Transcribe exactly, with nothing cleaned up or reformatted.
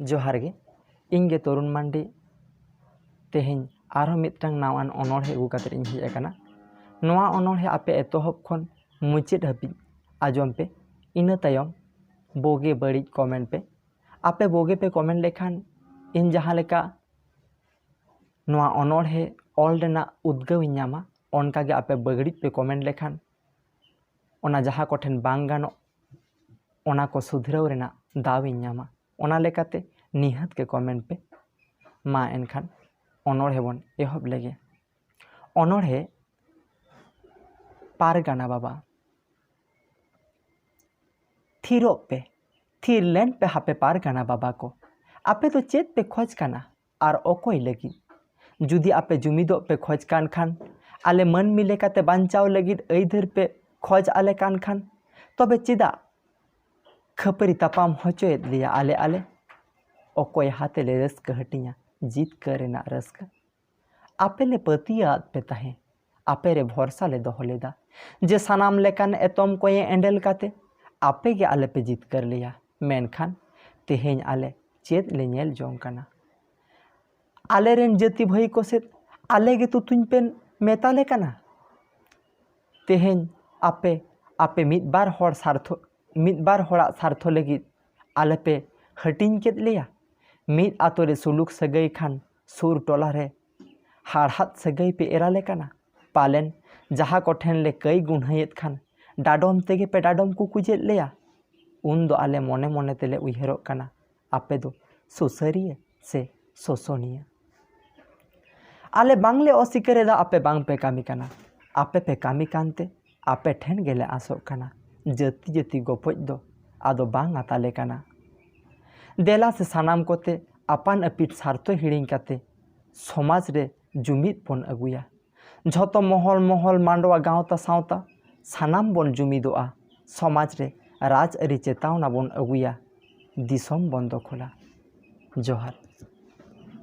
ᱡᱚᱦᱟᱨ ᱜᱮ, ᱤᱧ ᱜᱮ ᱛᱚᱨᱩᱱ ᱢᱟᱱᱰᱤ᱾ ᱛᱮᱦᱮᱧ ᱟᱨᱦᱚᱸ ᱢᱤᱫᱴᱟᱝ ᱱᱟᱣᱟᱱ ᱚᱱᱚᱬᱦᱮ ᱟᱹᱜᱩ ᱠᱟᱛᱮ ᱤᱧ ᱦᱮᱡ ᱟᱠᱟᱱᱟ᱾ ᱱᱚᱣᱟ ᱚᱱᱚᱬᱦᱮ ᱟᱯᱮ ᱮᱛᱚᱦᱚᱵ ᱠᱷᱚᱱ ᱢᱩᱪᱟᱹᱫ ᱦᱟᱹᱵᱤᱡ ᱟᱸᱡᱚᱢ ᱯᱮ, ᱤᱱᱟᱹ ᱛᱟᱭᱚᱢ ᱵᱳᱜᱮ ᱵᱟᱹᱲᱤᱡ ᱠᱚᱢᱮᱱᱴ ᱯᱮ᱾ ᱟᱯᱮ ᱵᱳᱜᱮ ᱯᱮ ᱠᱚᱢᱮᱱᱴ ᱞᱮᱠᱷᱟᱱ ᱤᱧ ᱡᱟᱦᱟᱸ ᱞᱮᱠᱟ ᱱᱚᱣᱟ ᱚᱱᱚᱬᱦᱮ ᱚᱞ ᱨᱮᱱᱟᱜ ᱩᱫᱽᱜᱟᱹᱣ ᱤᱧ ᱧᱟᱢᱟ, ᱚᱱᱠᱟᱜᱮ ᱟᱯᱮ ᱵᱟᱹᱲᱤᱡ ᱯᱮ ᱠᱚᱢᱮᱱᱴ ᱞᱮᱠᱷᱟᱱ ᱚᱱᱟ ᱡᱟᱦᱟᱸ ᱠᱚᱴᱷᱮᱱ ᱵᱟᱝ ᱜᱟᱱᱚᱜ, ᱚᱱᱟ ᱠᱚ ᱥᱩᱫᱷᱨᱟᱹᱣ ᱨᱮᱱᱟᱜ ᱫᱟᱣ ᱤᱧ ᱧᱟᱢᱟ᱾ ᱚᱱᱟ ᱞᱮᱠᱟᱛᱮ ᱱᱤᱦᱟᱹᱛ ᱜᱮ ᱠᱚᱢᱮᱱᱴ ᱯᱮ᱾ ᱢᱟ ᱮᱱᱠᱷᱟᱱ ᱚᱱᱚᱬᱦᱮ ᱵᱚᱱ ᱮᱦᱚᱵ ᱞᱮᱜᱮ᱾ ᱚᱱᱚᱬᱦᱮ ᱯᱟᱨᱜᱟᱱᱟ ᱵᱟᱵᱟ᱾ ᱛᱷᱤᱨᱚᱜ ᱯᱮ, ᱛᱷᱤᱨ ᱞᱮᱱ ᱯᱮ ᱦᱟᱯᱮ ᱯᱟᱨᱜᱟᱱᱟ ᱵᱟᱵᱟ ᱠᱚ᱾ ᱟᱯᱮ ᱫᱚ ᱪᱮᱫ ᱯᱮ ᱠᱷᱚᱡᱽ ᱠᱟᱱᱟ ᱟᱨ ᱚᱠᱚᱭ ᱞᱟᱹᱜᱤᱫ? ᱡᱩᱫᱤ ᱟᱯᱮ ᱡᱩᱢᱤᱫᱚᱜ ᱯᱮ ᱠᱷᱚᱡᱽ ᱠᱟᱱ ᱠᱷᱟᱱ, ᱟᱞᱮ ᱢᱟᱹᱱᱢᱤ ᱞᱮᱠᱟᱛᱮ ᱵᱟᱧᱪᱟᱣ ᱞᱟᱹᱜᱤᱫ ᱟᱹᱭᱫᱟᱹᱨ ᱯᱮ ᱠᱷᱚᱡᱽ ᱟᱞᱮ ᱠᱟᱱ ᱠᱷᱟᱱ, ᱛᱚᱵᱮ ᱪᱮᱫᱟᱜ ᱠᱷᱟᱹᱯᱟᱹᱨᱤ ᱛᱟᱯᱟᱢ ᱦᱚᱪᱚᱭᱮᱫ ᱞᱮᱭᱟ ᱟᱞᱮ ᱟᱞᱮ? ᱚᱠᱚᱭ ᱦᱟᱛᱮ ᱞᱮ ᱨᱟᱹᱥᱠᱟᱹ ᱦᱟᱹᱴᱤᱧᱟ ᱡᱤᱛᱠᱟᱹᱨ ᱨᱮᱱᱟᱜ ᱨᱟᱹᱥᱠᱟᱹ? ᱟᱯᱮ ᱞᱮ ᱯᱟᱹᱛᱭᱟᱹᱣᱟᱫ ᱯᱮ ᱛᱟᱦᱮᱸ, ᱟᱯᱮ ᱨᱮ ᱵᱷᱚᱨᱥᱟ ᱞᱮ ᱫᱚᱦᱚ ᱞᱮᱫᱟ, ᱡᱮ ᱥᱟᱱᱟᱢ ᱞᱮᱠᱟᱱ ᱮᱛᱚᱢ ᱠᱚᱭᱮ ᱮᱸᱰᱮᱞ ᱠᱟᱛᱮ ᱟᱯᱮ ᱜᱮ ᱟᱞᱮ ᱯᱮ ᱡᱤᱛᱠᱟᱹᱨ ᱞᱮᱭᱟ᱾ ᱢᱮᱱᱠᱷᱟᱱ ᱛᱮᱦᱮᱧ ᱟᱞᱮ ᱪᱮᱫ ᱞᱮ ᱧᱮᱞ ᱡᱚᱝ ᱠᱟᱱᱟ? ᱟᱞᱮ ᱨᱮᱱ ᱡᱟᱹᱛᱤ ᱵᱷᱟᱹᱭ ᱠᱚ ᱥᱮᱫ ᱟᱞᱮ ᱜᱮ ᱛᱩᱛᱩᱧ ᱯᱮ ᱢᱮᱛᱟ ᱞᱮ ᱠᱟᱱᱟ᱾ ᱛᱮᱦᱮᱧ ᱟᱯᱮ, ᱟᱯᱮ ᱢᱤᱫ ᱵᱟᱨ ᱦᱚᱲ ᱥᱟᱨᱛᱷᱚ, ᱢᱤᱫ ᱵᱟᱨ ᱦᱚᱲᱟᱜ ᱥᱟᱨᱛᱷᱚ ᱞᱟᱹᱜᱤᱫ ᱟᱞᱮ ᱯᱮ ᱦᱟᱹᱴᱤᱧ ᱠᱮᱫ ᱞᱮᱭᱟ᱾ ᱢᱤᱫ ᱟᱛᱳ ᱨᱮ ᱥᱩᱞᱩᱠ ᱥᱟᱹᱜᱟᱹᱭ ᱠᱷᱟᱱ ᱥᱩᱨ ᱴᱚᱞᱟ ᱨᱮ ᱦᱟᱲᱦᱟᱫ ᱥᱟᱹᱜᱟᱹᱭ ᱯᱮ ᱮᱨᱟ ᱞᱮ ᱠᱟᱱᱟ᱾ ᱯᱟᱞᱮᱱ ᱡᱟᱦᱟᱸ ᱠᱚᱴᱷᱮᱱ ᱞᱮ ᱠᱟᱹᱭ ᱜᱩᱱᱦᱟᱹᱭᱮᱫ ᱠᱷᱟᱱ ᱰᱟᱰᱚᱢ ᱛᱮᱜᱮ ᱯᱮ ᱰᱟᱰᱚᱢ ᱠᱩᱠᱩᱡᱮᱫ ᱞᱮᱭᱟ᱾ ᱩᱱ ᱫᱚ ᱟᱞᱮ ᱢᱚᱱᱮ ᱢᱚᱱᱮ ᱛᱮᱞᱮ ᱩᱭᱦᱟᱹᱨᱚᱜ ᱠᱟᱱᱟ, ᱟᱯᱮ ᱫᱚ ᱥᱩᱥᱟᱹᱨᱤᱭᱟᱹ ᱥᱮ ᱥᱚᱥᱚᱱᱤᱭᱟᱹ? ᱟᱞᱮ ᱵᱟᱝᱞᱮ ᱚᱥᱤᱠᱟᱹᱨ ᱮᱫᱟ, ᱟᱯᱮ ᱵᱟᱝ ᱯᱮ ᱠᱟᱹᱢᱤ ᱠᱟᱱᱟ᱾ ᱟᱯᱮ ᱯᱮ ᱠᱟᱹᱢᱤ ᱠᱟᱱᱛᱮ ᱟᱯᱮ ᱴᱷᱮᱱ ᱜᱮᱞᱮ ᱟᱥᱚᱜ ᱠᱟᱱᱟ᱾ ᱡᱟᱹᱛᱤ ᱡᱟᱹᱛᱤ ᱜᱚᱯᱚᱡ ᱫᱚ ᱟᱫᱚ ᱵᱟᱝ ᱟᱛᱟᱞᱮ ᱠᱟᱱᱟ᱾ ᱫᱮᱞᱟ ᱥᱮ ᱥᱟᱱᱟᱢ ᱠᱚᱛᱮ ᱟᱯᱟᱱ ᱟᱹᱯᱤᱱ ᱥᱟᱨᱛᱷᱚ ᱦᱤᱲᱤᱧ ᱠᱟᱛᱮ ᱥᱚᱢᱟᱡᱽ ᱨᱮ ᱡᱩᱢᱤᱫ ᱵᱚᱱ ᱟᱹᱜᱩᱭᱟ᱾ ᱡᱷᱚᱛᱚ ᱢᱚᱦᱚᱞ ᱢᱚᱦᱚᱞ, ᱢᱟᱰᱣᱟ, ᱜᱟᱶᱛᱟ, ᱥᱟᱶᱛᱟ, ᱥᱟᱱᱟᱢ ᱵᱚᱱ ᱡᱩᱢᱤᱫᱚᱜᱼᱟ᱾ ᱥᱚᱢᱟᱡᱽ ᱨᱮ ᱨᱟᱡᱽᱟᱹᱨᱤ ᱪᱮᱛᱟᱣᱱᱟ ᱵᱚᱱ ᱟᱹᱜᱩᱭᱟ᱾ ᱫᱤᱥᱚᱢ ᱵᱚᱱ ᱫᱚᱠᱷᱚᱞᱟ᱾ ᱡᱚᱦᱟᱨ᱾